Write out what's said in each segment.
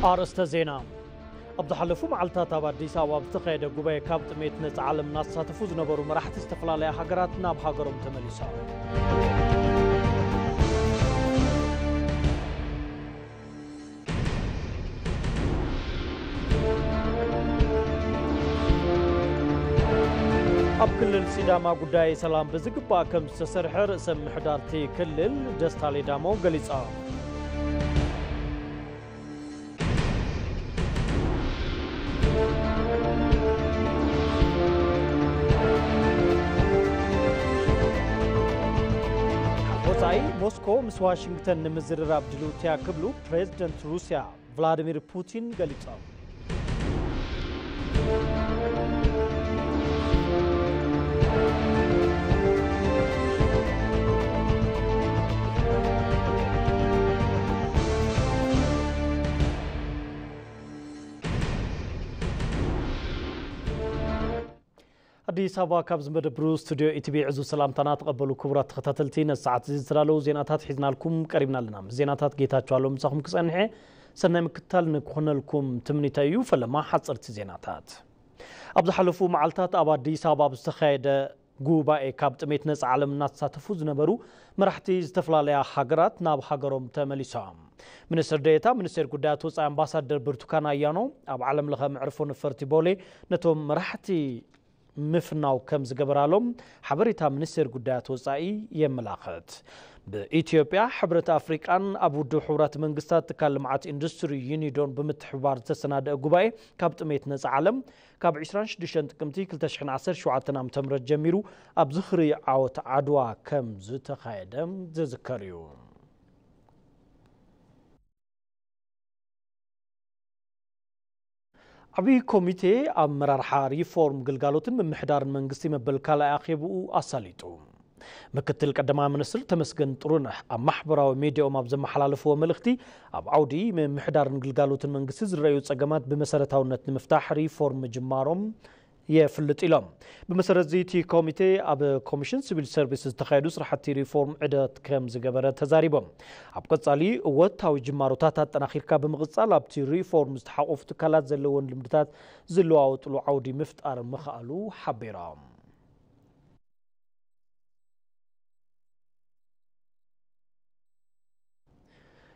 ኣርእስተ ዜና። ኣብ ዝሓለፉ መዓልታት ኣብ ኣዲስ ኣበባ ኣብ ዝተኻየደ ጉባኤ ካብ ጥሜት ነጻ ዓለም እናተሳተፉ ዝነበሩ መራሕቲ ዝተፈላለያ ሃገራት ናብ ሃገሮም ተመሊሶም። ኣብ ክልል ሲዳማ ጉዳይ ሰላም ብዝግባእ ከም ዝተሰርሐ ርእሰ ምምሕዳር እቲ ክልል ደስታ ሌዳሞ ገሊጾም። ወጻኢ፣ ሞስኮ ምስ ዋሽንግተን ንምዝርራብ ድልውቲ እያ ክብሉ ፕሬዝደንት ሩስያ ቭላዲሚር ፑቲን ገሊጾም። ኣዲስ ኣበባ ካብ ዝመደብሩ ስቱድዮ ኢቲቪ ዕዙዝ ሰላምታና ተቐበሉ ክቡራት ተኸታተልቲ። ነዚ ሰዓት እዚ ዝተዳለዉ ዜናታት ሒዝናልኩም ቀሪብና ኣለና። ምስ ዜናታት ጌታቸው ኣሎ ምሳኹም ክጸንሐ። ሰናይ ምክትታል ንክኾነልኩም ትምኒተይ እዩ። ፈለማ ሓጸርቲ ዜናታት። ኣብ ዝሓለፉ መዓልታት ኣብ ኣዲስ ኣበባ ኣብ ዝተኻየደ ጉባኤ ካብ ጥሜት ነጻ ዓለም እናተሳተፉ ዝነበሩ መራሕቲ ዝተፈላለያ ሃገራት ናብ ሃገሮም ተመሊሶም። ሚኒስትር ዴኤታ ሚኒስቴር ጉዳያት ወጻኢ ኣምባሳደር ብርቱካን ኣያኖ ኣብ ዓለም ለኸ መዕርፎ ነፈርቲ ቦሌ ነቶም መራሕቲ ምፍናው ከም ዝገበራሎም ሓበሬታ ሚኒስቴር ጉዳያት ወጻኢ የመላኽት። ብኢትዮጵያ፣ ሕብረት ኣፍሪቃን ኣብ ውድብ ሕቡራት መንግስታት ትካል ልምዓት ኢንዱስትሪ ዩኒዶን ብምትሕብባር ዝተሰናደአ ጉባኤ ካብ ጥሜት ነጻ ዓለም ካብ ዕስራን ሽዱሽተን ጥቅምቲ ክልተ ሽሕን ዓሰርተ ሸውዓተን ዓመተ ምህረት ጀሚሩ ኣብ ዝኽሪ ዓወት ዓድዋ ከም ዝተኻየደ ዝዝከር እዩ። ዓብዪ ኮሚቴ ኣመራርሓ ሪፎርም ግልጋሎትን ምምሕዳርን መንግስቲ መበል ካልኣይ ኣኼብኡ ኣሳሊጡ። ምክትል ቀዳማይ ሚኒስትር ተመስገን ጥሩነህ ኣብ ማሕበራዊ ሚዲያኦም ኣብ ዘመሓላለፍዎ መልእኽቲ፣ ኣብ ዓውዲ ምምሕዳርን ግልጋሎትን መንግስቲ ዝረኣዩ ጸገማት ብመሰረታውነት ንምፍታሕ ሪፎርም ምጅማሮም የፍልጥ ኢሎም። ብመሰረት እዚ እቲ ኮሚቴ ኣብ ኮሚሽን ሲቪል ሰርቪስ ዝተኻየዱ ስራሕቲ ሪፎርም ዑደት ከም ዝገበረ ተዛሪቦም። ኣብ ቀጻሊ እወታዊ ጅማሮታት ኣጠናኺርካ ብምቕጻል ኣብቲ ሪፎርም ዝተሓቆፉ ትካላት ዘለዎን ልምድታት ዝለዋወጥሉ ዓውዲ ምፍጣር ምኽኣሉ ሓቢሮም።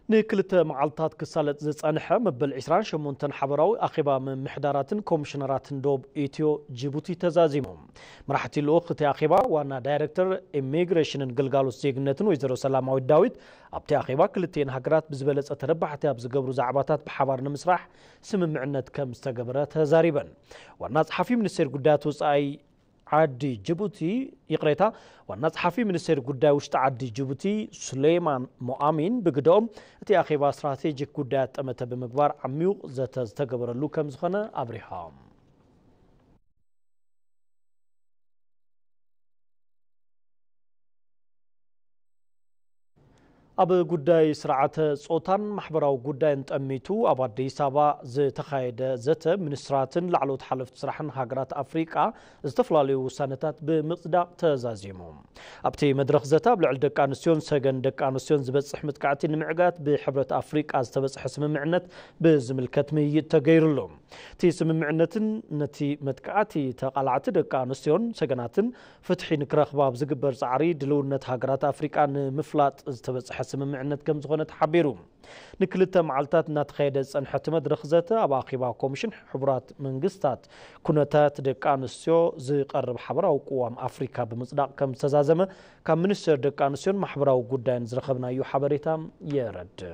ንክልተ መዓልታት ክሳለጥ ዝጸንሐ መበል ዕስራን ሸሞንተን ሓበራዊ ኣኼባ ምምሕዳራትን ኮሚሽነራትን ዶብ ኢትዮ ጅቡቲ ተዛዚሙ። መራሕቲ ልኡኽ እቲ ኣኼባ ዋና ዳይሬክተር ኢሚግሬሽንን ግልጋሎት ዜግነትን ወይዘሮ ሰላማዊት ዳዊት ኣብቲ ኣኼባ ክልቲኤን ሃገራት ብዝበለጸ ተረባሕቲ ኣብ ዝገብሩ ዛዕባታት ብሓባር ንምስራሕ ስምምዕነት ከም ዝተገበረ ተዛሪበን። ዋና ጸሓፊ ሚኒስቴር ጉዳያት ወጻኢ ዓዲ ጅቡቲ፣ ይቕሬታ፣ ዋና ጸሓፊ ሚኒስቴር ጉዳይ ውሽጢ ዓዲ ጅቡቲ ሱሌይማን ሞኣሚን ብግደኦም፣ እቲ ኣኼባ ስትራቴጂክ ጉዳያት ጠመተ ብምግባር ዓሚዩቕ ዘተ ዝተገበረሉ ከም ዝኾነ ኣብሪሆም። ኣብ ጉዳይ ስርዓተ ጾታን ማሕበራዊ ጉዳይን ጠሚቱ ኣብ ኣዲስ ኣበባ ዝተኻየደ ዘተ፣ ሚኒስትራትን ላዕለዎት ሓለፍቲ ስራሕን ሃገራት ኣፍሪቃ ዝተፈላለዩ ውሳነታት ብምጽዳቕ ተዛዚሙ። ኣብቲ መድረኽ ዘተ ኣብ ልዕሊ ደቂ ኣንስትዮን ሰገን ደቂ ኣንስትዮን ዝበጽሕ መጥቃዕቲ ንምዕጋት ብሕብረት ኣፍሪቃ ዝተበጽሐ ስምምዕነት ብዝምልከት ምይይጥ ተገይሩሉ። እቲ ስምምዕነትን ነቲ መጥቃዕቲ ተቓላዕቲ ደቂ ኣንስትዮን ሰገናትን ፍትሒ ንክረኽባ ኣብ ዝግበር ጻዕሪ ድልውነት ሃገራት ኣፍሪቃ ንምፍላጥ ዝተበጽሐ ስምምዕነት ከም ዝኾነ ተሓቢሩ። ንክልተ መዓልታት እናተኻየደ ዝጸንሐ እቲ መድረኽ ዘተ፣ ኣብ ኣኼባ ኮሚሽን ሕቡራት መንግስታት ኩነታት ደቂ ኣንስትዮ ዝቐርብ ሓበራዊ ቅዋም ኣፍሪካ ብምጽዳቕ ከም ዝተዛዘመ ካብ ሚኒስቴር ደቂ ኣንስትዮን ማሕበራዊ ጉዳይን ዝረኸብናዮ ሓበሬታ የረድእ።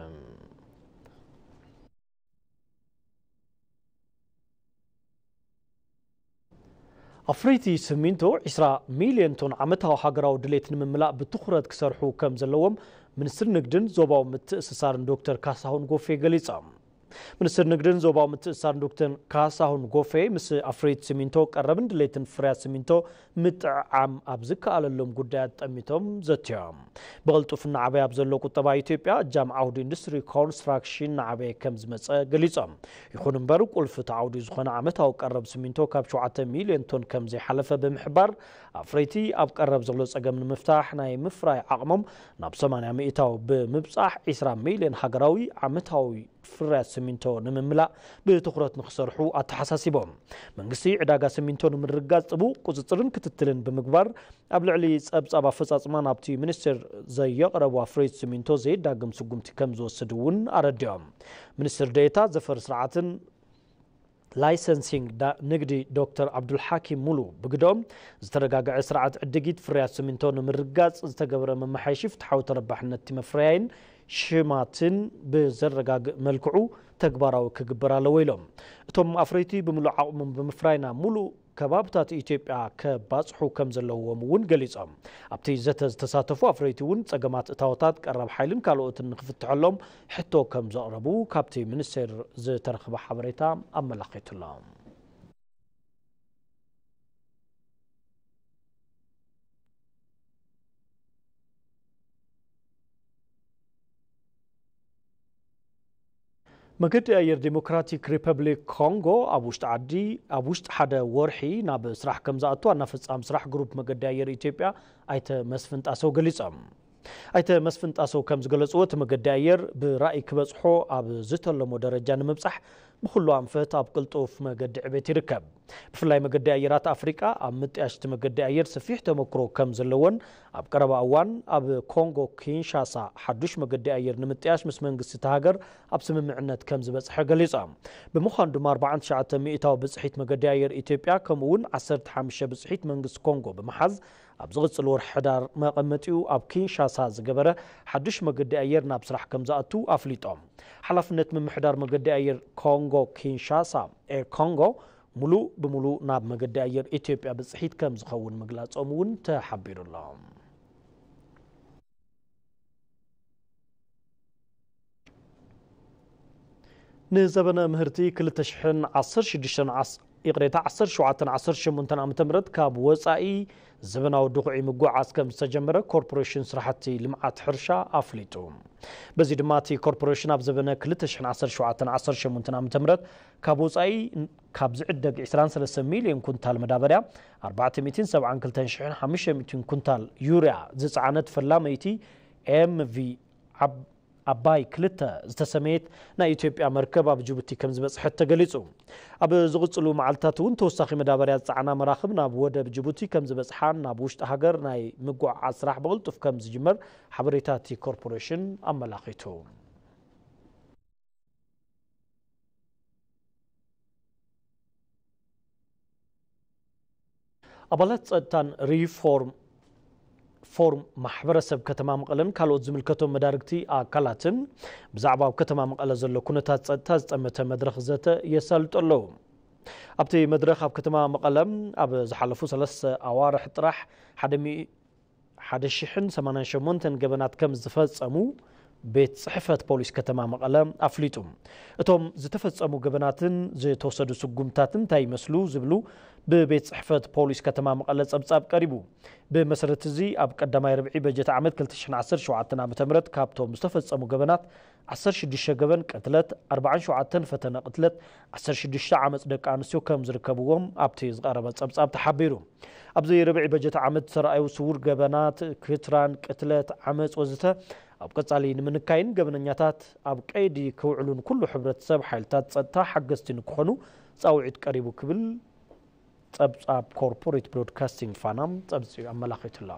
ኣፍረይቲ ሲሚንቶ ዕስራ ሚልዮን ቶን ዓመታዊ ሃገራዊ ድሌት ንምምላእ ብትኹረት ክሰርሑ ከም ዘለዎም ሚኒስትር ንግድን ዞባዊ ምትእስሳርን ዶክተር ካሳሁን ጎፌ ገሊጾም። ሚኒስትር ንግድን ዞባዊ ምትእስሳርን ዶክተር ካሳሁን ጎፌ ምስ ኣፍረይቲ ሲሚንቶ ቀረብን ድሌትን ፍርያት ሲሚንቶ ምጥዕዓም ኣብ ዝከኣለሎም ጉዳያት ጠሚቶም ዘትዮም። ብቕልጡፍ እናዓበየ ኣብ ዘሎ ቁጠባ ኢትዮጵያ፣ እጃም ዓውዲ ኢንዱስትሪ ኮንስትራክሽን እናዓበየ ከም ዝመጸ ገሊጾም። ይኹን እምበር፣ ቁልፊ እቲ ዓውዲ ዝኾነ ዓመታዊ ቀረብ ሲሚንቶ ካብ ሸውዓተ ሚልዮን ቶን ከም ዘይሓለፈ ብምሕባር፣ ኣፍረይቲ ኣብ ቀረብ ዘሎ ጸገም ንምፍታሕ ናይ ምፍራይ ዓቕሞም ናብ ሰማንያ ሚእታዊ ብምብጻሕ፣ ዕስራ ሚልዮን ሃገራዊ ዓመታዊ ፍርያት ሲሚንቶ ንምምላእ ብትኹረት ንክሰርሑ ኣተሓሳሲቦም። መንግስቲ ዕዳጋ ሲሚንቶ ንምርግጋጽ ጥቡቕ ቁጽጽርን ክትትልን ብምግባር ኣብ ልዕሊ ጸብጻብ ኣፈጻጽማ ናብቲ ሚኒስቴር ዘየቕረቡ ኣፍረይቲ ሲሚንቶ ዘየዳግም ስጉምቲ ከም ዝወስድ እውን ኣረዲኦም። ሚኒስትር ዴኤታ ዘፈር ስርዓትን ላይሰንሲንግ ንግዲ ዶክተር ዓብዱልሓኪም ሙሉ ብግደኦም፣ ዝተረጋገዐ ስርዓት ዕድጊት ፍርያት ሲሚንቶ ንምርግጋጽ ዝተገበረ መመሓየሺ ፍትሓዊ ተረባሕነት እቲ መፍረያይን ሽማትን ብዘረጋግእ መልክዑ ተግባራዊ ክግበር ኣለዎ ኢሎም። እቶም ኣፍረይቲ ብምሉእ ዓቕሞም ብምፍራይ ናብ ሙሉእ ከባብታት ኢትዮጵያ ከባጽሑ ከም ዘለዎም እውን ገሊጾም። ኣብቲ ዘተ ዝተሳተፉ ኣፍረይቲ እውን ጸገማት እታወታት፣ ቀረብ ሓይልን ካልኦትን ንክፍትሐሎም ሕቶ ከም ዘቕረቡ ካብቲ ሚኒስቴር ዝተረኽበ ሓበሬታ ኣመላኺቱ ኣሎ። መገዲ ኣየር ዴሞክራቲክ ሪፐብሊክ ኮንጎ ኣብ ውሽጢ ዓዲ ኣብ ውሽጢ ሓደ ወርሒ ናብ ስራሕ ከም ዝኣቱ ዋና ፈጻሚ ስራሕ ግሩፕ መገዲ ኣየር ኢትዮጵያ ኣይተ መስፍን ጣሰው ገሊጾም። ኣይተ መስፍን ጣሰው ከም ዝገለጽዎ፣ እቲ መገዲ ኣየር ብራእይ ክበጽሖ ኣብ ዝተለሞ ደረጃ ንምብጻሕ ብኹሉ ኣንፈት ኣብ ቅልጡፍ መገዲ ዕቤት ይርከብ። ብፍላይ መገዲ ኣየራት ኣፍሪቃ ኣብ ምጥያሽ እቲ መገዲ ኣየር ሰፊሕ ተመክሮ ከም ዘለዎን ኣብ ቀረባ እዋን ኣብ ኮንጎ ኪንሻሳ ሓዱሽ መገዲ ኣየር ንምጥያሽ ምስ መንግስቲ እቲ ሃገር ኣብ ስምምዕነት ከም ዝበጽሐ ገሊጾም። ብምዃኑ ድማ ኣርባዓን ትሽዓተ ሚእታዊ ብጽሒት መገዲ ኣየር ኢትዮጵያ ከምኡ እውን ዓሰርተ ሓሙሽተ ብጽሒት መንግስቲ ኮንጎ ብምሓዝ ኣብ ዝቕጽል ወርሒ ሕዳር መቐመጢኡ ኣብ ኪንሻሳ ዝገበረ ሓዱሽ መገዲ ኣየር ናብ ስራሕ ከም ዝኣቱ ኣፍሊጦም። ሓላፍነት ምምሕዳር መገዲ ኣየር ኮንጎ ኪንሻሳ ኤር ኮንጎ ሙሉእ ብሙሉእ ናብ መገዲ ኣየር ኢትዮጵያ ብጽሒት ከም ዝኸውን ምግላጾም እውን ተሓቢሩ ኣሎ። ንዘበነ ምህርቲ ክልተ ሽሕን ዓሰርተ ሽዱሽተን ዓስ- ይቕሬታ፣ ዓሰርተ ሸውዓተን ዓሰርተ ሸሞንተን ዓመተ ምህረት ካብ ወጻኢ ዘበናዊ ድኹዒ ምጉዓዝ ከም ዝተጀመረ ኮርፖሬሽን ስራሕቲ ልምዓት ሕርሻ ኣፍሊጡ። በዚ ድማ እቲ ኮርፖሬሽን ኣብ ዘበነ ክልተ ሽሕን ዓሰርተ ሸውዓተን ዓሰርተ ሸሞንተን ዓመተ ምህረት ካብ ወጻኢ ካብ ዝዕደግ ዕስራን ሰለስተን ሚልዮን ኩንታል መዳበርያ፣ ኣርባዕተ ሚእትን ሰብዓን ክልተን ሽሕን ሓሙሽተ ሚእትን ኩንታል ዩርያ ዝጸዓነት ፈላመይቲ ኤም ቪ ዓብ- ኣባይ ክልተ ዝተሰመየት ናይ ኢትዮጵያ መርከብ ኣብ ጅቡቲ ከም ዝበጽሐት ተገሊጹ። ኣብ ዝቕጽሉ መዓልታት እውን ተወሳኺ መዳበርያ ዝጸዓና መራኽብ ናብ ወደብ ጅቡቲ ከም ዝበጽሓን ናብ ውሽጢ ሃገር ናይ ምጉዕዓዝ ስራሕ ብቕልጡፍ ከም ዝጅመር ሓበሬታ እቲ ኮርፖሬሽን ኣመላኺቱ። ኣባላት ጸጥታን ሪፎርም ፎርም ማሕበረሰብ ከተማ መቐለን ካልኦት ዝምልከቶም መዳርግቲ ኣካላትን ብዛዕባ ኣብ ከተማ መቐለ ዘሎ ኩነታት ጸጥታ ዝጠመተ መድረኽ ዘተ የሳልጡ ኣለዉ። ኣብቲ መድረኽ ኣብ ከተማ መቐለ ኣብ ዝሓለፉ ሰለስተ ኣዋርሕ ጥራሕ ሓደ ሚእቲ ሓደ ሽሕን ሰማንያን ሸሞንተን ገበናት ከም ዝፈጸሙ ቤት ጽሕፈት ፖሊስ ከተማ መቐለ ኣፍሊጡ። እቶም ዝተፈጸሙ ገበናትን ዝተወሰዱ ስጉምታትን እንታይ ይመስሉ ዝብሉ ብቤት ጽሕፈት ፖሊስ ከተማ መቐለ ጸብጻብ ቀሪቡ። ብመሰረት እዚ ኣብ ቀዳማይ ርብዒ በጀት ዓመት ክልተ ሽሕን ዓሰርተ ሸውዓተን ዓመተ ምህረት ካብቶም ዝተፈጸሙ ገበናት ዓሰርተ ሽዱሽተ ገበን ቅትለት፣ ኣርባዓን ሸውዓተን ፈተነ ቅትለት፣ ዓሰርተ ሽዱሽተ ዓመጽ ደቂ ኣንስትዮ ከም ዝርከብዎም ኣብቲ ዝቐረበ ጸብጻብ ተሓቢሩ። ኣብዚ ርብዒ በጀት ዓመት ዝተረኣዩ ስዉር ገበናት፣ ክትራን፣ ቅትለት፣ ዓመጽ ወዘተ ኣብ ቀጻሊ ንምንካይን ገበነኛታት ኣብ ቀይዲ ክውዕሉን ኩሉ ሕብረተሰብ ሓይልታት ጸጥታ ሓገዝቲ ንክኾኑ ጻውዒት ቀሪቡ ክብል ጸብጻብ ኮርፖሬት ብሮድካስቲንግ ፋና ጸብጺቡ ኣመላኺቱ ኣሎ።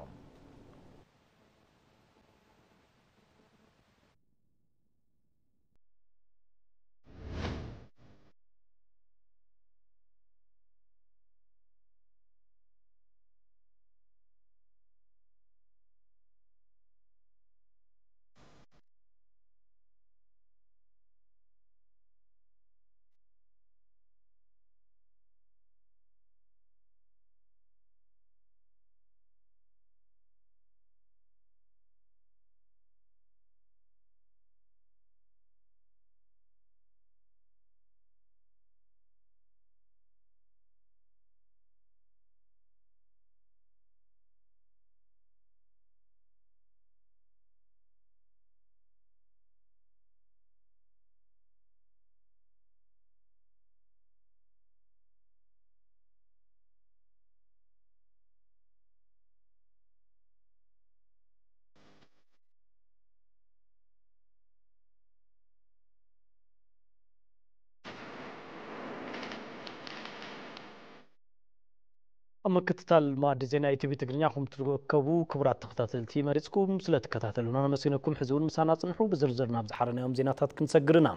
ኣብ ምክትታል ማዕዲ ዜና ኢቲቪ ትግርኛ ኹም ትርከቡ ክቡራት ተኸታተልቲ፣ መሪጽኩም ስለ ትከታተሉና ነመስግነኩም። ሕዚ እውን ምሳና ጽንሑ። ብዝርዝር ናብ ዝሓረናዮም ዜናታት ክንሰግርና።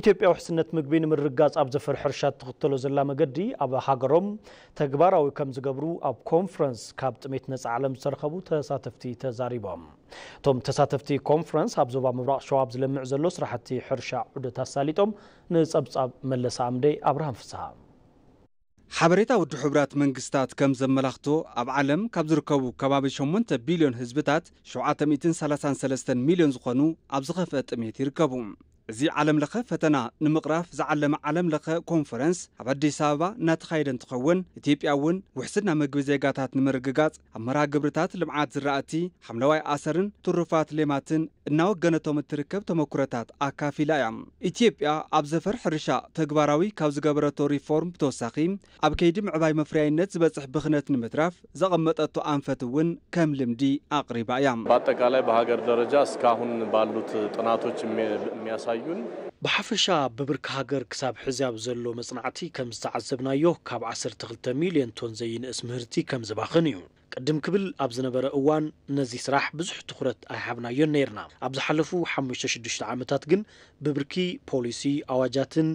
ኢትዮጵያ ውሕስነት ምግቢ ንምርጋጽ ኣብ ዘፈር ሕርሻ ትኽተሎ ዘላ መገዲ ኣብ ሃገሮም ተግባራዊ ከም ዝገብሩ ኣብ ኮንፈረንስ ካብ ጥሜት ነጻ ዓለም ዝተረኸቡ ተሳተፍቲ ተዛሪቦም። እቶም ተሳተፍቲ ኮንፈረንስ ኣብ ዞባ ምብራቕ ሸዋ ኣብ ዝለምዕ ዘሎ ስራሕቲ ሕርሻ ዑደት ኣሳሊጦም። ንጸብጻብ መለሰ ኣምደይ ኣብርሃም ፍስሃ። ሓበሬታ ውድብ ሕቡራት መንግስታት ከም ዘመላኽቶ፣ ኣብ ዓለም ካብ ዝርከቡ ከባቢ ሸሞንተ ቢልዮን ህዝብታት ሸውዓተ ሚእትን ሰላሳን ሰለስተን ሚልዮን ዝኾኑ ኣብ ዝኸፍአ ጥሜት ይርከቡ። እዚ ዓለም ለኸ ፈተና ንምቕራፍ ዝዓለመ ዓለም ለኸ ኮንፈረንስ ኣብ ኣዲስ ኣበባ እናተኻየደ እንትኸውን፣ ኢትዮጵያ እውን ውሕስና ምግቢ ዜጋታት ንምርግጋጽ ኣብ መርሃ ግብርታት ልምዓት ዝራእቲ፣ ሓምለዋይ ኣሰርን ትሩፋት ሌማትን እናወገነቶም እትርከብ ተመኩሮታት ኣካፊላ እያ። ኢትዮጵያ ኣብ ዘፈር ሕርሻ ተግባራዊ ካብ ዝገበረቶ ሪፎርም ብተወሳኺ፣ ኣብ ከይዲ ምዕባይ መፍረያይነት ዝበጽሕ ብኽነት ንምትራፍ ዘቐመጠቶ ኣንፈት እውን ከም ልምዲ ኣቕሪባ እያ። በአጠቃላይ በሀገር ደረጃ እስካሁን ባሉት ጥናቶች የሚያሳዩን፣ ብሓፈሻ ብብርኪ ሃገር ክሳብ ሕዚ ኣብ ዘሎ መጽናዕቲ ከም ዝተዓዘብናዮ፣ ካብ ዓሰርተ ክልተ ሚልዮን ቶን ዘይንእስ ምህርቲ ከም ዝባኽን እዩ። ቅድም ክብል ኣብ ዝነበረ እዋን ነዚ ስራሕ ብዙሕ ትኹረት ኣይሃብናዮን ነይርና። ኣብ ዝሓለፉ ሓሙሽተ ሽዱሽተ ዓመታት ግን ብብርኪ ፖሊሲ፣ ኣዋጃትን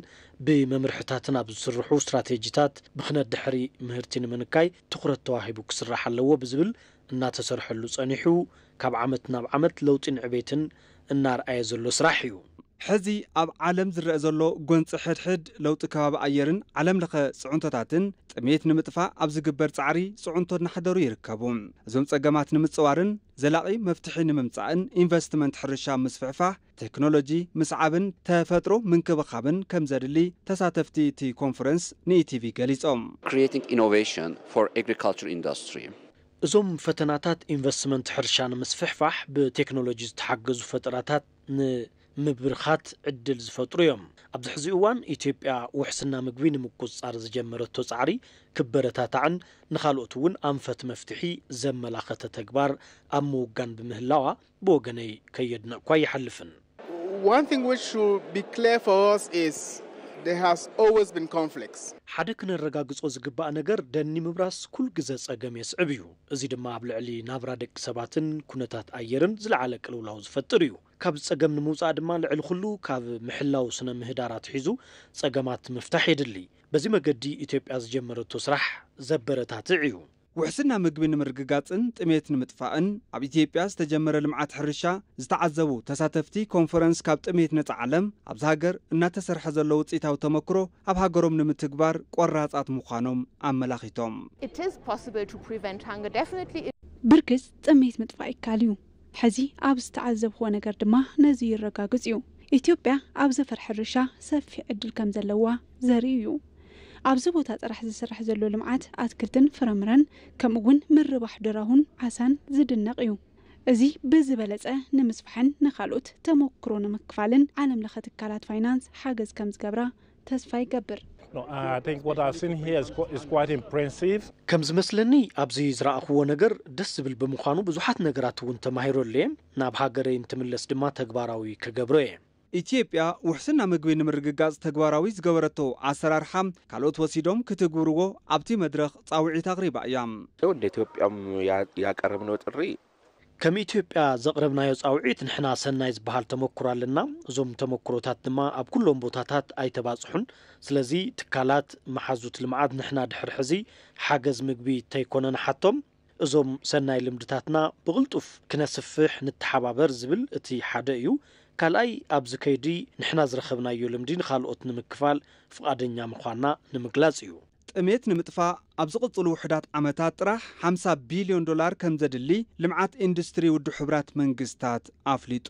ብመምርሕታትን ኣብ ዝስርሑ ስትራቴጂታት ብኽነት ድሕሪ ምህርቲ ንምንካይ ትኹረት ተዋሂቡ ክስራሕ ኣለዎ ብዝብል እናተሰርሐሉ ጸኒሑ፣ ካብ ዓመት ናብ ዓመት ለውጢን ዕቤትን እናርኣየ ዘሎ ስራሕ እዩ። ሕዚ ኣብ ዓለም ዝረአ ዘሎ ጎንፂ ሕድሕድ ለውጢ ከባቢ ኣየርን ዓለም ለኸ ፅዕንቶታትን ጥሜት ንምጥፋእ ኣብ ዝግበር ፃዕሪ ፅዕንቶ እናሕደሩ ይርከቡ። እዞም ፀገማት ንምፅዋርን ዘላቒ መፍትሒ ንምምፃእን ኢንቨስትመንት ሕርሻ ምስፍሕፋሕ፣ ቴክኖሎጂ ምስዓብን ተፈጥሮ ምንክብኻብን ከም ዘድሊ ተሳተፍቲ እቲ ኮንፈረንስ ንኢቲቪ ገሊፆም። Creating innovation for agriculture industry. እዞም ፈተናታት ኢንቨስትመንት ሕርሻ ንምስፍሕፋሕ ብቴክኖሎጂ ዝተሓገዙ ፈጠራታት ንምብርኻት ዕድል ዝፈጥሩ እዮም። ኣብዚ ሕዚ እዋን ኢትዮጵያ ውሕስና ምግቢ ንምቁፅፃር ዝጀመረቶ ጻዕሪ ክበረታታዕን ንኻልኦት እውን ኣንፈት መፍትሒ ዘመላኸተ ተግባር ኣብ ምውጋን ብምህላዋ ብወገነይ ከየድነቕኳ ኣይሓልፍን። One thing which should be clear for us is there has always been conflicts. ሓደ ክነረጋግጾ ዝግባእ ነገር ደኒ ምብራስ ኩል ግዘ ጸገም የስዕብ እዩ። እዚ ድማ ኣብ ልዕሊ ናብራ ደቂ ሰባትን ኩነታት ኣየርን ዝለዓለ ቅልውላው ዝፈጥር እዩ። ካብ ጸገም ንምውጻእ ድማ ልዕሊ ኩሉ ካብ ምሕላው ስነ ምህዳር ኣትሒዙ ጸገማት ምፍታሕ የድሊ። በዚ መገዲ ኢትዮጵያ ዝጀመረቶ ስራሕ ዘበረታትዕ እዩ። ውሕስና ምግቢ ንምርግጋጽን ጥሜት ንምጥፋእን ኣብ ኢትዮጵያ ዝተጀመረ ልምዓት ሕርሻ ዝተዓዘቡ ተሳተፍቲ ኮንፈረንስ ካብ ጥሜት ነጻ ዓለም ኣብዚ ሃገር እናተሰርሐ ዘሎ ውጽኢታዊ ተመክሮ ኣብ ሃገሮም ንምትግባር ቆራጻት ምዃኖም ኣመላኺቶም። It is possible to prevent hunger, definitely. ብርግጽ ጥሜት ምጥፋእ ይካል እዩ። ሕዚ ኣብ ዝተዓዘብዎ ነገር ድማ ነዚ ይረጋግጽ እዩ። ኢትዮጵያ ኣብ ዘፈር ሕርሻ ሰፊሕ ዕድል ከም ዘለዋ ዘርኢ እዩ። ኣብዚ ቦታ ጥራሕ ዝስራሕ ዘሎ ልምዓት ኣትክልትን ፍረምረን ከምኡ እውን ምርባሕ ደራሁን ዓሳን ዝድነቕ እዩ። እዚ ብዝበለጸ ንምስፋሕን ንኻልኦት ተሞክሮ ንምክፋልን ዓለም ለኸ ትካላት ፋይናንስ ሓገዝ ከም ዝገብራ ተስፋ ይገብር። No, I think what I've seen here is, qu- is quite impressive. ከም ዝመስለኒ ኣብዚ ዝረኣኽዎ ነገር ደስ ዝብል ብምዃኑ ብዙሓት ነገራት እውን ተማሂረሉ እየ። ናብ ሃገረይ እንትምለስ ድማ ተግባራዊ ክገብሮ እየ። ኢትዮጵያ ውሕስና ምግቢ ንምርግጋጽ ተግባራዊ ዝገበረቶ ኣሰራርሓ ካልኦት ወሲዶም ክትግብርዎ ኣብቲ መድረኽ ጻውዒት ኣቕሪባ እያ። ወደ ኢትዮጵያም ያቀረብነው ጥሪ ከም ኢትዮጵያ ዘቕረብናዮ ጻውዒት ንሕና ሰናይ ዝበሃል ተመክሮ ኣለና። እዞም ተመክሮታት ድማ ኣብ ኩሎም ቦታታት ኣይተባጽሑን። ስለዚ ትካላት መሓዙት ልምዓት ንሕና ድሕሪ ሕዚ ሓገዝ ምግቢ ተይኮነ ንሓቶም። እዞም ሰናይ ልምድታትና ብቕልጡፍ ክነስፍሕ ንተሓባበር ዝብል እቲ ሓደ እዩ። ካልኣይ ኣብዚ ከይዲ ንሕና ዝረኸብናዮ ልምዲ ንኻልኦት ንምክፋል ፍቓደኛ ምዃንና ንምግላጽ እዩ። ጥሜት ንምጥፋእ ኣብ ዝቕጽሉ ውሑዳት ዓመታት ጥራሕ ሓምሳ ቢልዮን ዶላር ከም ዘድሊ ልምዓት ኢንዱስትሪ ውድብ ሕቡራት መንግስታት ኣፍሊጡ።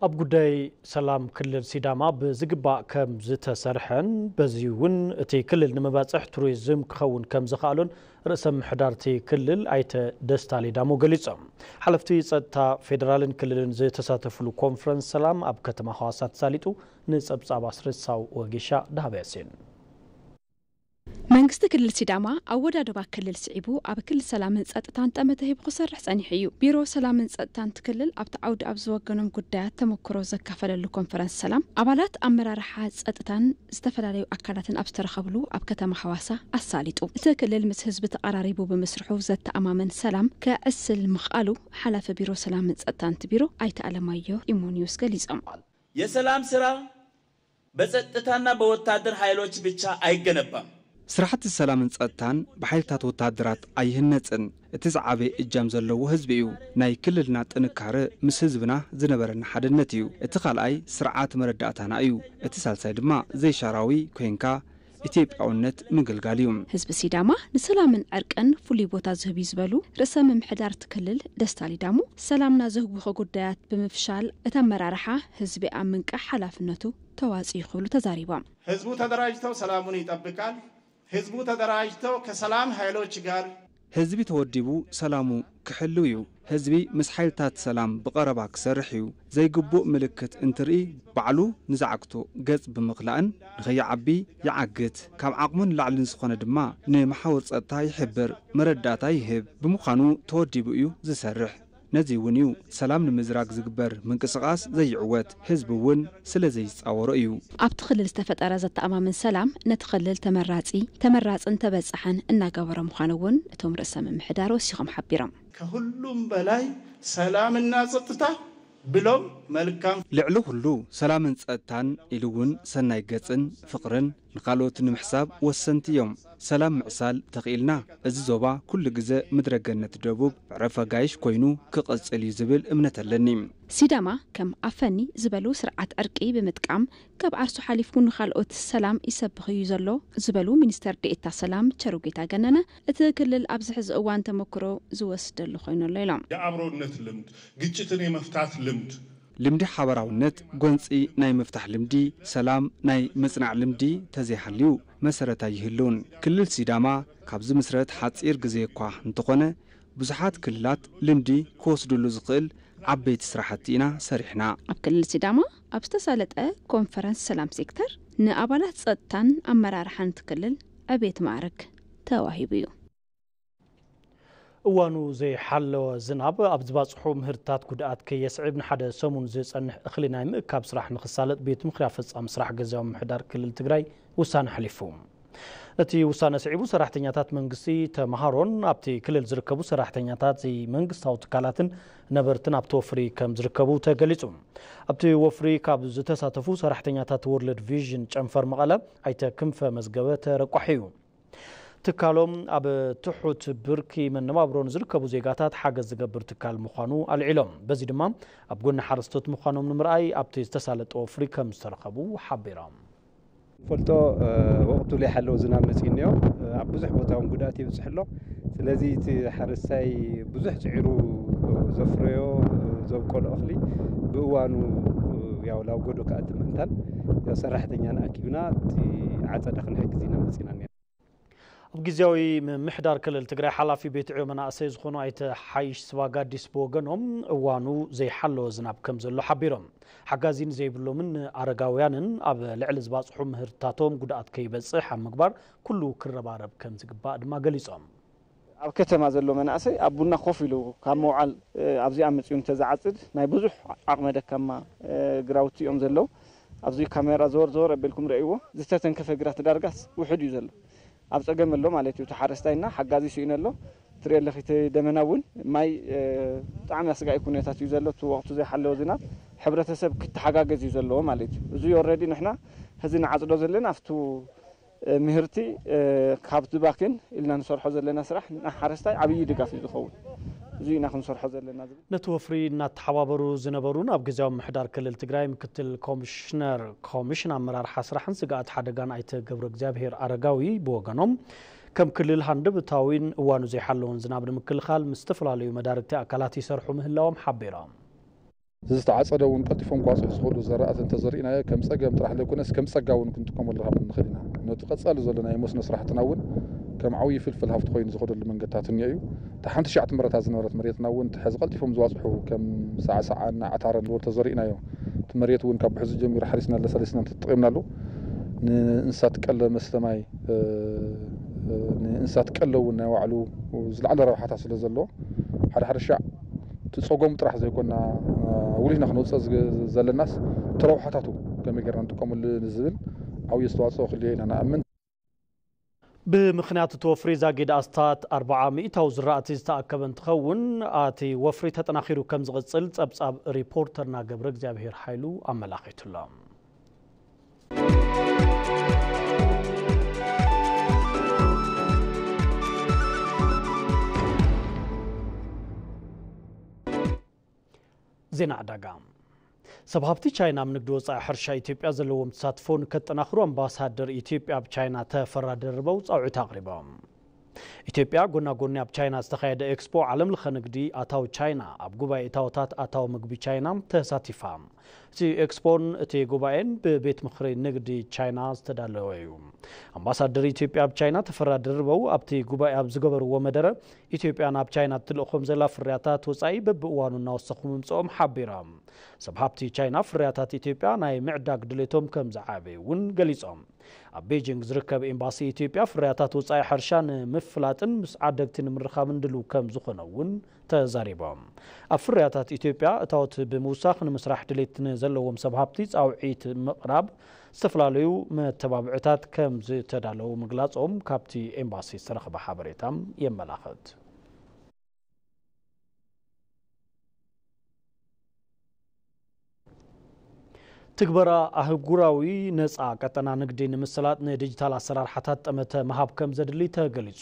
ኣብ ጉዳይ ሰላም ክልል ሲዳማ ብዝግባእ ከም ዝተሰርሐን በዚ እውን እቲ ክልል ንምባፅሕ ቱሪዝም ክኸውን ከም ዝኸኣሎን ርእሰ ምሕዳርቲ ክልል ኣይተ ደስታ ሌዳሞ ገሊፆም። ሓለፍቲ ፀጥታ ፌደራልን ክልልን ዝተሳተፍሉ ኮንፈረንስ ሰላም ኣብ ከተማ ሐዋሳ ተሳሊጡ። ንፀብፃብ ኣስረሳው ወጌሻ ዳሃብ ያሴን። መንግስቲ ክልል ሲዳማ ኣወዳድባ ክልል ስዒቡ ኣብ ክልል ሰላምን ጸጥታን ጠመተ ሂቡ ክሰርሕ ጸኒሑ እዩ። ቢሮ ሰላምን ጸጥታን እቲ ክልል ኣብቲ ዓውዲ ኣብ ዝወገኖም ጉዳያት ተመክሮ ዘካፈለሉ ኮንፈረንስ ሰላም ኣባላት ኣመራርሓ ጸጥታን ዝተፈላለዩ ኣካላትን ኣብ ዝተረኸብሉ ኣብ ከተማ ሓዋሳ ኣሳሊጡ። እቲ ክልል ምስ ህዝቢ ተቐራሪቡ ብምስርሑ ዘተኣማመን ሰላም ከዕስል ምኽኣሉ ሓላፊ ቢሮ ሰላምን ጸጥታን እቲ ቢሮ ኣይተ ኣለማየሁ ኢሞኒዮስ ገሊጾም። የሰላም ስራ በጸጥታና በወታደር ኃይሎች ብቻ አይገነባም። ስራሕቲ ሰላምን ጸጥታን ብሓይልታት ወታደራት ኣይህነጽን። እቲ ዝዓበየ እጃም ዘለዎ ህዝቢ እዩ። ናይ ክልልና ጥንካረ ምስ ህዝብና ዝነበረና ሓድነት እዩ። እቲ ካልኣይ ስርዓት መረዳእታና እዩ። እቲ ሳልሳይ ድማ ዘይሻራዊ ኮይንካ ኢትዮጵያውነት ምግልጋል እዩ። ህዝቢ ሲዳማ ንሰላምን ዕርቅን ፍሉይ ቦታ ዝህብ እዩ ዝበሉ ርእሰ ምምሕዳር እቲ ክልል ደስታ ሊዳሞ፣ ሰላምና ዘህጉኸ ጉዳያት ብምፍሻል እቲ ኣመራርሓ ህዝቢ ኣብ ምንቃሕ ሓላፍነቱ ተዋፅኡ ክብሉ ተዛሪቦም። ህዝቡ ተደራጅተው ሰላሙን ይጠብቃል። ህዝቡ ተደራጅተው ከሰላም ኃይሎች ጋር ህዝቢ ተወዲቡ ሰላሙ ክሕልው እዩ። ህዝቢ ምስ ሓይልታት ሰላም ብቐረባ ክሰርሕ እዩ። ዘይግቡእ ምልክት እንትርኢ ባዕሉ ንዝዓግቶ ገጽ ብምኽላእን ንኸይዓቢ ይዓግት። ካብ ዓቕሙ ንላዕሊ ንዝኾነ ድማ ንመሓውር ጸጥታ ይሕብር፣ መረዳእታ ይህብ። ብምዃኑ ተወዲቡ እዩ ዝሰርሕ። ነዚ እውን እዩ ሰላም ንምዝራግ ዝግበር ምንቅስቓስ ዘይዕወት፣ ህዝቢ እውን ስለ ዘይጻወሮ እዩ። ኣብቲ ክልል ዝተፈጠረ ዘተኣማምን ሰላም ነቲ ክልል ተመራጺ፣ ተመራጽን ተበጻሕን እናገበሮ ምዃኑ እውን እቶም ርእሰ ምምሕዳር ወሲኾም ሓቢሮም። ከሁሉም በላይ ሰላምና ጸጥታ ብሎም መልካም ልዕሊ ኩሉ ሰላምን ጸጥታን ኢሉ እውን ሰናይ ገጽን ፍቕርን ንኻልኦት ንምሕሳብ ወሰንቲ እዮም። ሰላም ምዕሳል ተኽኢልና፣ እዚ ዞባ ኩሉ ግዘ ምድረ ገነት ደቡብ ዕረፈ ጋይሽ ኮይኑ ክቕፅል እዩ ዝብል እምነት ኣለኒ። ሲዳማ ከም ኣፈኒ ዝበሉ ስርዓት ዕርቂ ብምጥቃም ካብ ዓርሱ ሓሊፉ ንኻልኦት ሰላም ይሰብኽ እዩ ዘሎ ዝበሉ ሚኒስተር ዴኤታ ሰላም ቸሩጌታ ገነነ፣ እቲ ክልል ኣብዚ ሕዚ እዋን ተመክሮ ዝወስደሉ ኮይኑ ኣሎ ኢሎም። የኣብሮነት ልምድ፣ ግጭትን የመፍታት ልምድ፣ ልምዲ ሓበራውነት ጎንፂ ናይ ምፍታሕ ልምዲ፣ ሰላም ናይ ምፅናዕ ልምዲ ተዘይሃልዩ መሰረት ኣይህልውን። ክልል ሲዳማ ካብ ዝምስረት ሓፂር ግዜ እኳ እንተኾነ ብዙሓት ክልላት ልምዲ ክወስድሉ ዝኽእል ዓበይቲ ስራሕቲ ኢና ሰሪሕና። ኣብ ክልል ሲዳማ ኣብ ዝተሳለጠ ኮንፈረንስ ሰላም ሴክተር ንኣባላት ፀጥታን ኣመራርሓን እቲ ክልል ዕቤት ማዕርግ ተዋሂቡ እዩ። እዋኑ ዘይሓለወ ዝናብ ኣብ ዝባፅሑ ምህርትታት ጉድኣት ከየስዕብ ንሓደ ሰሙን ዝፀንሕ እኽሊ ናይ ምእካብ ስራሕ ንኽሳለጥ ቤት ምኽሪ ኣፈፃሚ ስራሕ ግዚያዊ ምምሕዳር ክልል ትግራይ ውሳነ ኣሕሊፉ። ነቲ ውሳነ ስዒቡ ሰራሕተኛታት መንግስቲ፣ ተምሃሮን ኣብቲ ክልል ዝርከቡ ሰራሕተኛታት ዘይመንግስታዊ ትካላትን ነበርትን ኣብቲ ወፍሪ ከም ዝርከቡ ተገሊፁ። ኣብቲ ወፍሪ ካብ ዝተሳተፉ ሰራሕተኛታት ወርልድ ቪዥን ጨንፈር መቐለ ኣይተ ክንፈ መዝገበ ተረቋሒ እዩ። ትካሎም ኣብ ትሑት ብርኪ መነባብሮ ንዝርከቡ ዜጋታት ሓገዝ ዝገብር ትካል ምዃኑ ኣልዒሎም፣ በዚ ድማ ኣብ ጎኒ ሓረስቶት ምዃኖም ንምርኣይ ኣብቲ ዝተሳለጠ ወፍሪ ከም ዝተረኸቡ ሓቢሮም። ንፈልጦ ወቕቱ ዘይሓለወ ዝናብ መፂኡ እኒኦ። ኣብ ብዙሕ ቦታ እውን ጉድኣት የብፅሕ ኣሎ። ስለዚ እቲ ሓረስታይ ብዙሕ ፅዒሩ ዘፍረዮ ዘብቆሎ እኽሊ ብእዋኑ ያው ላብ ጎዶ ክኣቲ ምእንታን ያው ሰራሕተኛና ኣኪብና እቲ ዓፀዳ ክንሕግዝ ኢና መፂና እኒኣ። ኣብ ግዜያዊ ምምሕዳር ክልል ትግራይ ሓላፊ ቤት ዕዮ መናእሰይ ዝኾኑ ኣይተ ሓይሽ ስባጋዲስ ብወገኖም እዋኑ ዘይሓለወ ዝናብ ከም ዘሎ ሓቢሮም። ሓጋዚ ንዘይብሎምን ንኣረጋውያንን ኣብ ልዕሊ ዝባፅሑ ምህርትታቶም ጉድኣት ከይበፅሕ ኣብ ምግባር ኩሉ ክረባረብ ከም ዝግባእ ድማ ገሊፆም። ኣብ ከተማ ዘሎ መናእሰይ ኣብ ቡና ኮፍ ኢሉ ካብ ምውዓል ኣብዚኣ መፂኡ እንተዝዓፅድ ናይ ብዙሕ ዓቕመ ደካማ ግራውቲ እዮም ዘለዉ። ኣብዚ ካሜራ ዘወር ዘወር ኣቢልኩም ርእይዎ ዝተተንከፈ ግራት ዳርጋስ ውሑድ እዩ ዘሎ። ኣብ ፀገም ኣሎ ማለት እዩ እቲ ሓረስታይ እና ሓጋዚ ስኢኑ ኣሎ። ትሪኦ ኣለኺ እቲ ደመና እውን ማይ ብጣዕሚ ኣስጋኢ ኩነታት እዩ ዘሎ። እቲ ወቕቱ ዘይሓለወ ዝናብ ሕብረተሰብ ክተሓጋገዝ እዩ ዘለዎ ማለት እዩ። እዚ ኦረዲ ንሕና ሕዚ ንዓፅዶ ዘለና ኣብቱ ምህርቲ ካብ ዝባክን ኢልና ንሰርሖ ዘለና ስራሕ ንሓረስታይ ዓብዪ ድጋፍ እዩ ዝኸውን። እዚ ኢና ክንሰርሖ ዘለና ዝብል። ነቲ ወፍሪ እናተሓባበሩ ዝነበሩን ኣብ ግዜያዊ ምምሕዳር ክልል ትግራይ ምክትል ኮሚሽነር ኮሚሽን ኣመራርሓ ስራሕን ስግኣት ሓደጋን ኣይተ ገብረእግዚኣብሄር ኣረጋዊ ብወገኖም፣ ከም ክልል ሃንደበታዊን እዋኑ ዘይሓለወን ዝናብ ንምክልኻል ምስ ዝተፈላለዩ መዳርግቲ ኣካላት ይሰርሑ ምህላዎም ሓቢሮም። ዝተዓፀደ እውን ቀልጢፎም ክባፅሑ ዝኽእሉ ዘራእቲ እንተዘሪእናዮ ከም ፀገም ጥራሕ ዘይኮነስ ከም ፀጋ እውን ክንጥቀመሉ ካብ ንኽእል ኢና። ነቲ ቀፃሊ ዘሎ ናይ መስኖ ስራሕትና እውን ከም ዓብዪ ፍልፍል ሃፍቲ ኮይኑ ዝኸደሉ መንገድታት እኒኦ እዩ። እታ ሓንቲ ሻዕ ትምረታ ዝነበረት መሬትና እውን እቲ ሕዚ ቀልጢፎም ዝባፅሑ ከም ሳዕሳዓን ዓታረን ዝበሉ ተዘሪእናዮ። እቲ መሬት እውን ካብ ብሕዚ ጀሚሩ ሓሪስና ለሳሊስና ተጠቒምናሉ። ንእንስሳት ቀለብ መስተ ማይ ንእንስሳት ቀለቡ ናይ ባዕሉ ዝለዓለ ረብሓታት ስለ ዘለዎ፣ ሓደ ሓደ ሻዕ እቲ ጸገሙ ጥራሕ ዘይኮና፣ ውሊድና ክንወጽእ ዝገ-፣ ዘለናስ እቲ ረብሓታቱ ከመይ ጌርና ንጥቀመሉ ንዝብል ዓብዪ ኣስተዋጽኦ ክህልዮ ኢና ንኣምን። ብምኽንያት እቲ ወፍሪ ዛጊድ ኣስታት ኣርብዓ ሚእታዊ ዝራእቲ ዝተኣከበ እንትኸውን፣ እቲ ወፍሪ ተጠናኺሩ ከም ዝቕጽል ጸብጻብ ሪፖርተርና ገብረ እግዚኣብሔር ሓይሉ ኣመላኺቱሎ። ዜና ዕዳጋ። ሰብ ሃብቲ ቻይና ኣብ ንግዲ ወጻኢ ሕርሻ ኢትዮጵያ ዘለዎም ተሳትፎ ንከጠናኽሩ ኣምባሳደር ኢትዮጵያ ኣብ ቻይና ተፈራ ደርበው ጻውዒት ኣቕሪቦም። ኢትዮጵያ ጎና ጎኒ ኣብ ቻይና ዝተኻየደ ኤክስፖ ዓለም ለኸ ንግዲ ኣታዊ ቻይና ኣብ ጉባኤ እታወታት ኣታዊ ምግቢ ቻይና ተሳቲፋ። እቲ ኤክስፖን እቲ ጉባኤን ብቤት ምኽሪ ንግዲ ቻይና ዝተዳለወ እዩ። ኣምባሳደር ኢትዮጵያ ኣብ ቻይና ተፈራ ደርበው ኣብቲ ጉባኤ ኣብ ዝገበርዎ መደረ፣ ኢትዮጵያ ናብ ቻይና እትልእኾም ዘላ ፍርያታት ወጻኢ በብእዋኑ እናወሰኹ ምምጽኦም ሓቢሮም። ሰብ ሃብቲ ቻይና ፍርያታት ኢትዮጵያ ናይ ምዕዳግ ድሌቶም ከም ዝዓበየ እውን ገሊጾም። ኣብ ቤጂንግ ዝርከብ ኤምባሲ ኢትዮጵያ ፍርያታት ወጻኢ ሕርሻ ንምፍላጥን ምስ ዓደግቲ ንምርኻብን ድሉው ከም ዝኾነ እውን ተዛሪቦም። ኣብ ፍርያታት ኢትዮጵያ እታወት ብምውሳኽ ንምስራሕ ድሌት ንዘለዎም ሰብ ሃብቲ ጻውዒት ምቕራብ ዝተፈላለዩ መተባብዕታት ከም ዝተዳለዉ ምግላጾም ካብቲ ኤምባሲ ዝተረኽበ ሓበሬታ የመላኽት። ትግበራ ኣህጉራዊ ነጻ ቀጠና ንግዲ ንምስላጥ ንዲጂታል ኣሰራርሓታት ጠመተ ምሃብ ከም ዘድሊ ተገሊጹ።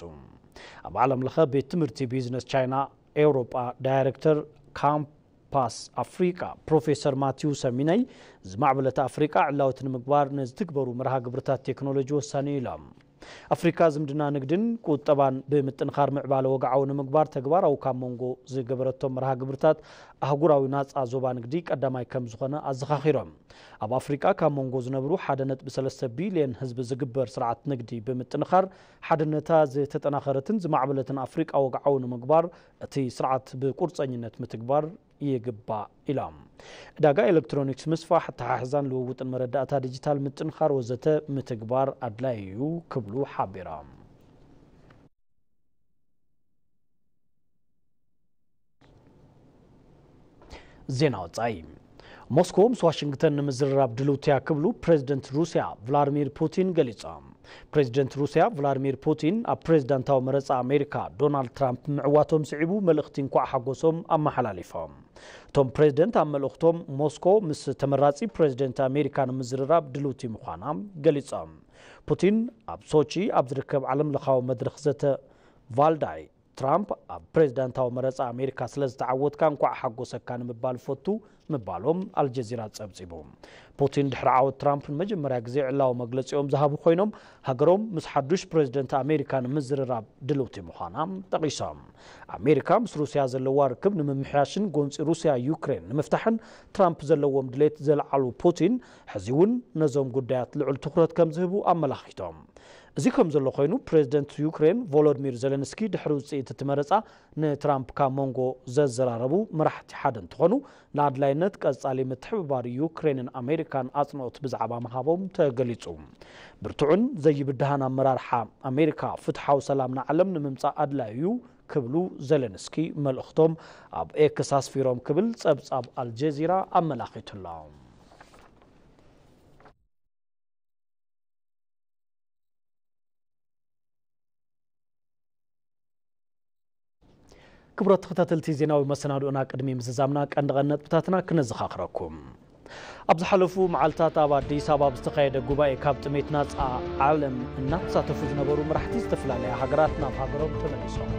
ኣብ ዓለም ለኸ ቤት ትምህርቲ ቢዝነስ ቻይና ኤውሮጳ ዳይሬክተር ካምፓስ ኣፍሪቃ ፕሮፌሰር ማቲው ሰሚነይ፣ ዝማዕበለት ኣፍሪቃ ዕላዊት ንምግባር ንዝትግበሩ መርሃ ግብርታት ቴክኖሎጂ ወሳኒ እዩ ኢሎም። ኣፍሪካ ዝምድና ንግድን ቁጠባን ብምጥንኻር ምዕባለ ወግዓዊ ንምግባር ተግባራዊ ካብ መንጎ ዝገበረቶም መርሃ ግብርታት ኣህጉራዊ ናፃ ዞባ ንግዲ ቀዳማይ ከም ዝኾነ ኣዘኻኺሮም። ኣብ ኣፍሪካ ካብ መንጎ ዝነብሩ ሓደ ነጥቢ ሰለስተ ቢልዮን ህዝቢ ዝግበር ስርዓት ንግዲ ብምጥንኻር ሓድነታ ዝተጠናኸረትን ዝማዕበለትን ኣፍሪቃ ወግዓዊ ንምግባር እቲ ስርዓት ብቁርፀኝነት ምትግባር ይግባእ ኢሎም። ዕዳጋ ኤሌክትሮኒክስ ምስፋሕ፣ ኣተሓሕዛን ልውውጥን መረዳእታ ዲጂታል ምጥንኻር ወዘተ ምትግባር ኣድላዪ እዩ ክብሉ ሓቢሮም። ዜና ወጻኢ። ሞስኮ ምስ ዋሽንግተን ንምዝርራብ ድልውቲ እያ ክብሉ ፕሬዚደንት ሩስያ ቭላድሚር ፑቲን ገሊጾም። ፕሬዚደንት ሩስያ ቭላድሚር ፑቲን ኣብ ፕሬዚዳንታዊ መረጻ ኣሜሪካ ዶናልድ ትራምፕ ምዕዋቶም ስዒቡ መልእኽቲ እንኳዕ ሓጎሶም ኣመሓላሊፎም። እቶም ፕሬዚደንት ኣብ መልእኽቶም ሞስኮ ምስ ተመራጺ ፕሬዚደንት ኣሜሪካ ንምዝርራብ ድልውቲ ምዃና ገሊጾም። ፑቲን ኣብ ሶቺ ኣብ ዝርከብ ዓለም ለኻዊ መድረኽ ዘተ ቫልዳይ ትራምፕ ኣብ ፕሬዚዳንታዊ መረጻ ኣሜሪካ ስለ ዝተዓወትካ እንኳዕ ሓጎሰካ ንምባል ፈቱ ምባሎም ኣልጀዚራ ጸብጺቡ። ፑቲን ድሕሪ ዓወት ትራምፕ ንመጀመርያ ግዜ ዕላዊ መግለጺኦም ዝሃቡ ኮይኖም ሃገሮም ምስ ሓዱሽ ፕሬዚደንት ኣሜሪካ ንምዝርራብ ድልውቲ ምዃና ጠቒሶም። ኣሜሪካ ምስ ሩስያ ዘለዋ ርክብ ንምምሕያሽን ጎንጺ ሩስያ ዩክሬን ንምፍታሕን ትራምፕ ዘለዎም ድሌት ዘልዓሉ ፑቲን ሕዚ እውን ነዞም ጉዳያት ልዑል ትኹረት ከም ዝህቡ ኣመላኺቶም። እዚ ከም ዘሎ ኮይኑ ፕሬዚደንት ዩክሬን ቮሎዲሚር ዜለንስኪ ድሕሪ ውፅኢት እቲ መረፃ ንትራምፕ ካብ መንጎ ዘዘራረቡ መራሕቲ ሓደ እንትኾኑ ንኣድላይነት ቀፃሊ ምትሕብባር ዩክሬንን ኣሜሪካን ኣፅንኦት ብዛዕባ ምሃቦም ተገሊፁ። ብርቱዕን ዘይብድሃን ኣመራርሓ ኣሜሪካ ፍትሓዊ ሰላም ንዓለም ንምምፃእ ኣድላዩ እዩ ክብሉ ዜለንስኪ መልእኽቶም ኣብ ኤክስ ኣስፊሮም ክብል ፀብፃብ ኣልጀዚራ ኣመላኺቱሎ። ክቡራት ተኸታተልቲ ዜናዊ መሰናድኦና ቅድሚ ምዝዛምና ቀንዲ ቀንዲ ነጥብታትና ክነዘኻኽረኩም። ኣብ ዝሓለፉ መዓልታት ኣብ ኣዲስ ኣበባ ኣብ ዝተኻየደ ጉባኤ ካብ ጥሜት ናፃ ዓለም እናተሳተፉ ዝነበሩ መራሕቲ ዝተፈላለያ ሃገራት ናብ ሃገሮም ተመሊሶም።